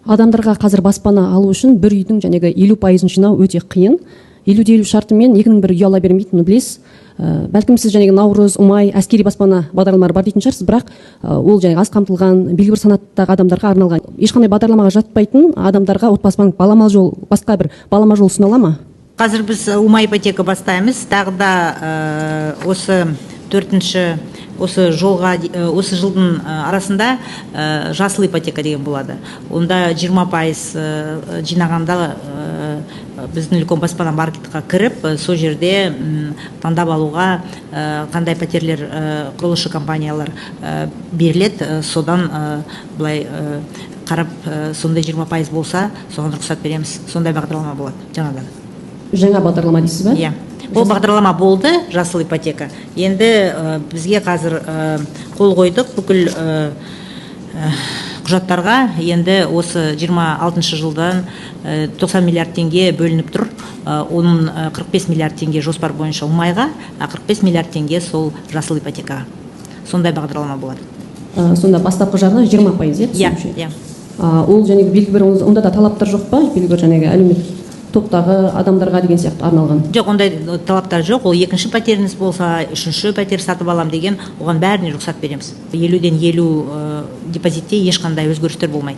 Адамдарға қазір баспана алу үшін бір үйдің жәнегі 50%-ын жинау өте қиын. 50 де 50 шартымен екінің бірі үй ала бермейтінін білесіз. Бәлкім, сіз жәнегі «Наурыз», «Ұмай», әскери баспана бағдарламалары бар дейтін шығарсыз, бірақ ол және аз қамтылған белгілі бір санаттағы адамдарға арналған. Ешқандай бағдарламаға жатпайтын адамдарға Отбасы банк балама жол, басқа бір балама жол ұсына ала ма? Қазір біз «Ұмай» ипотека бастаймыз тағы да. Осы төртінші, осы жолға, осы жылдың арасында «Жасыл ипотека» деген болады. Онда 20% жинағанда біздің үлкен баспана маркетқа кіріп, сол жерде таңдап алуға, қандай пәтерлер, құрылысшы компаниялар беріледі, содан былай қарап, сондай 20% болса, соған рұқсат береміз. Сондай бағдарлама болады жаңадан. Жаңа бағдарлама дейсіз ба? Иә, ол бағдарлама болды, «Жасыл ипотека». Енді бізге қазір қол қойдық бүкіл құжаттарға. Енді осы 26 жылдан 90 миллиард теңге бөлініп тұр. Оның 45 миллиард теңге жоспар бойынша «Ұмайға», а 45 миллиард теңге сол «Жасыл ипотекаға». Сондай бағдарлама болады. Сонда бастапқы жарна 20%, иә? Иә. Түсінуімше. Иә. Ол және белгілі бір, онда да талаптар жоқ па, белгілі бір жәнегі әлеуметтік топтағы адамдарға деген сияқты арналған? Жоқ, ондай талаптар жоқ. Ол екінші пәтеріңіз болса, үшінші пәтер сатып алам деген, оған бәріне рұқсат береміз. 50-ден 50 депозитте ешқандай өзгерістер болмайды.